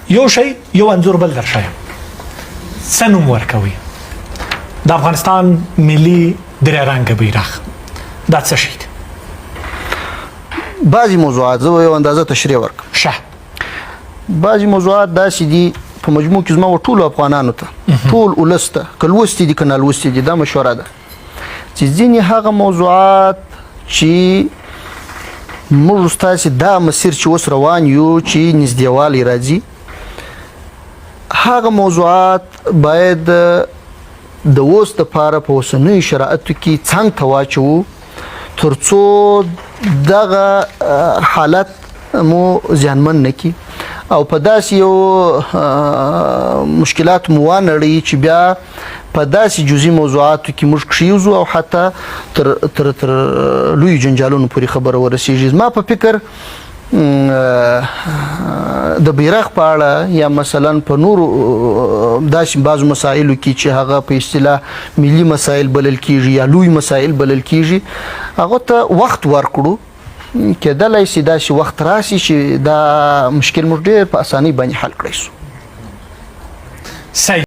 یو شی، یو انځور بل درښایم، څه نوم ورکوي؟ د افغانستان ملي درې رنګه بیرغ دا څه شی دی؟ بعضی موضوعات زه یو اندازه تشریح ورکړم. ښه. بعضی موضوعات داسې دي، په مجموع کې زما ټولو افغانانو ته، ټول ولس ته، که لوستي دي که نالوستي دي، دا مشوره ده چې ځینې هغه موضوعات چې موږ ستاسې دا مسیر چې اوس روان یو چې نږدېوالی راځي، هغه موضوعات باید د اوس دپاره په اوسنیو شرایطو کې څنګ ته واچوو، ترڅو دغه حالت مو زیانمن نه کړي او په داسې یو مشکلات مو وانړي چې بیا په داسې جزئی موضوعاتو کې موږ کښیوزو او حتی تر تر تر لوی جنجالونو پورې خبره ورسیږي. زما په فکر د بیرغ په اړه یا مثلا په نورو داسې بعضو مسایلو کې چې هغه په اصطلاح ملي مسایل بلل کیږي یا لوی مسایل بلل کیږي، هغه ته وخت ورکړو. کېدلی شي داسې وخت راسي چې دا مشکل موږ ډېر په اسانۍ باندې حل کړی شو. صحیح.